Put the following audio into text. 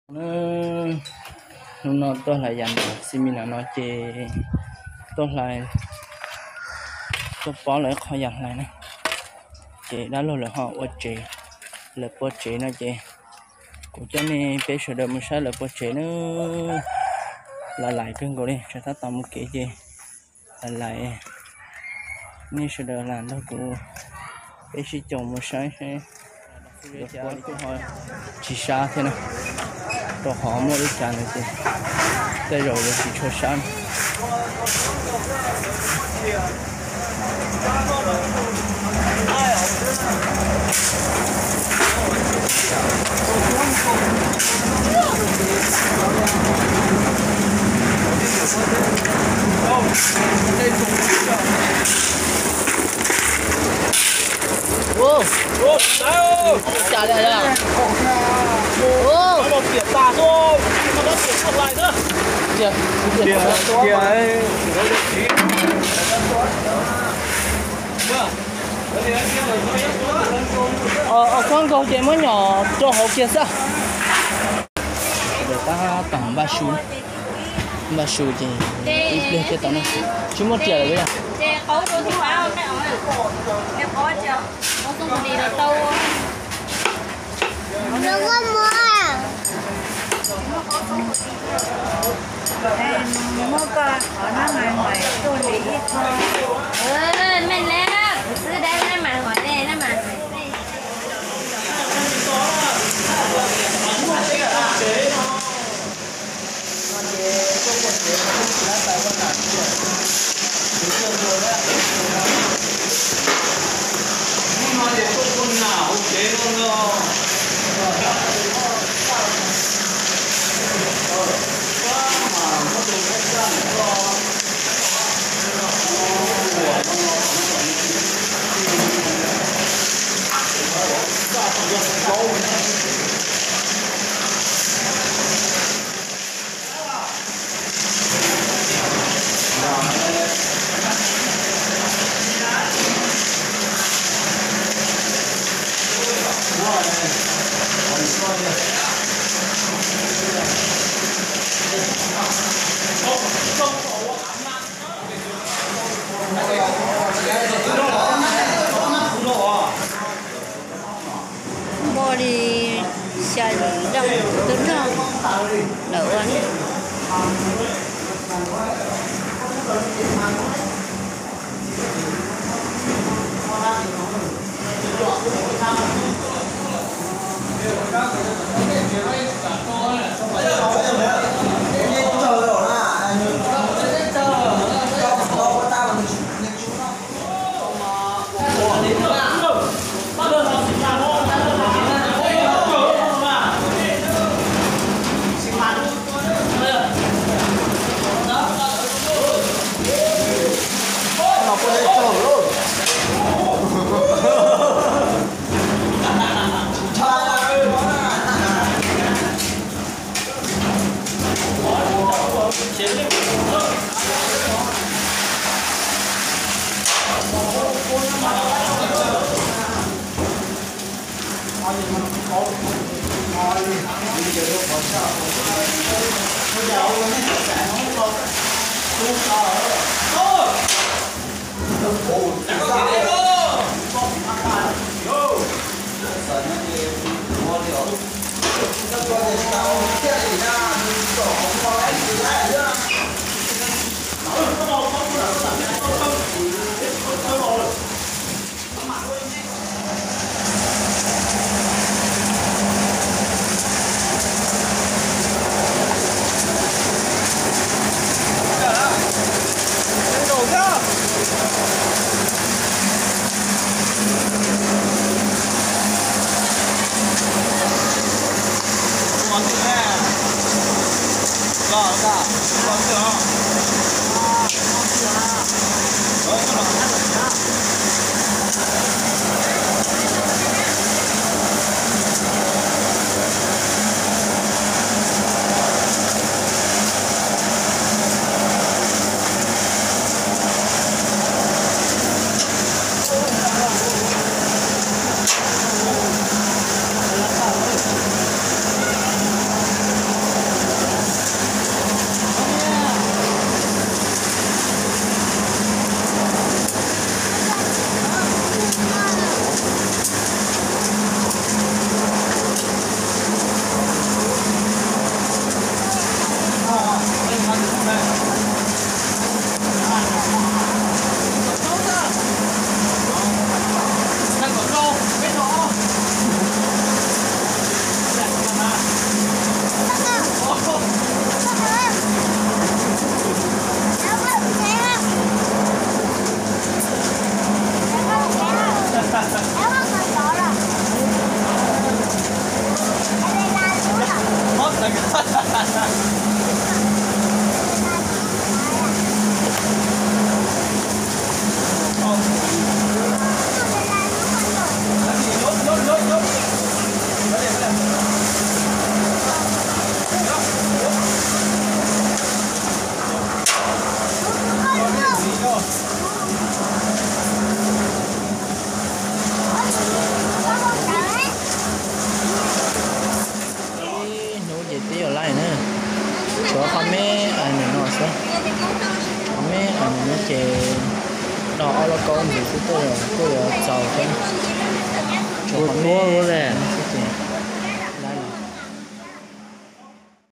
Hnub no tuaj hlais yam ntawm xib mi no no ces tuaj hlais, tuaj pob lawv ib qho yam hlais na. Ces dab laug lawv ho ua tsev, lawv puas tsev no ces kuv coj nej peb sawv daws mus saib lawv puas tsev na. Lawv lais kawg nkaus li, sawv tab tom mus kev ces lawv lais, nej sawv daws lam nrog kuv peb sib caum mus saib saib. Tsis sab thiab na, rau qhov muaj lub cav ntawd ces tej zaum yuav tsis tshua sab. Ua cas li a? Koj nkaug ces muab nyom rau hauv kiag xwb. Tab tom npaj su, npaj su ces ib pliag thiaj tau noj su. Tsis muaj riam lawm yog? Muab koj qhov nab mas hais tuaj li ib qho. Mej le, kuv xwb dab nab mas hais le nab mas hais. Npoj li xya yim leej twb noj lawm ua. Ib hnub ces twb yuav laij na. Tshuav qhov me a nim no xwb. Qhov me a nim no ces no ob lub kaub ntxiv xwb, kuj yuav txaus thiab. Tshuav qhov me xwb ces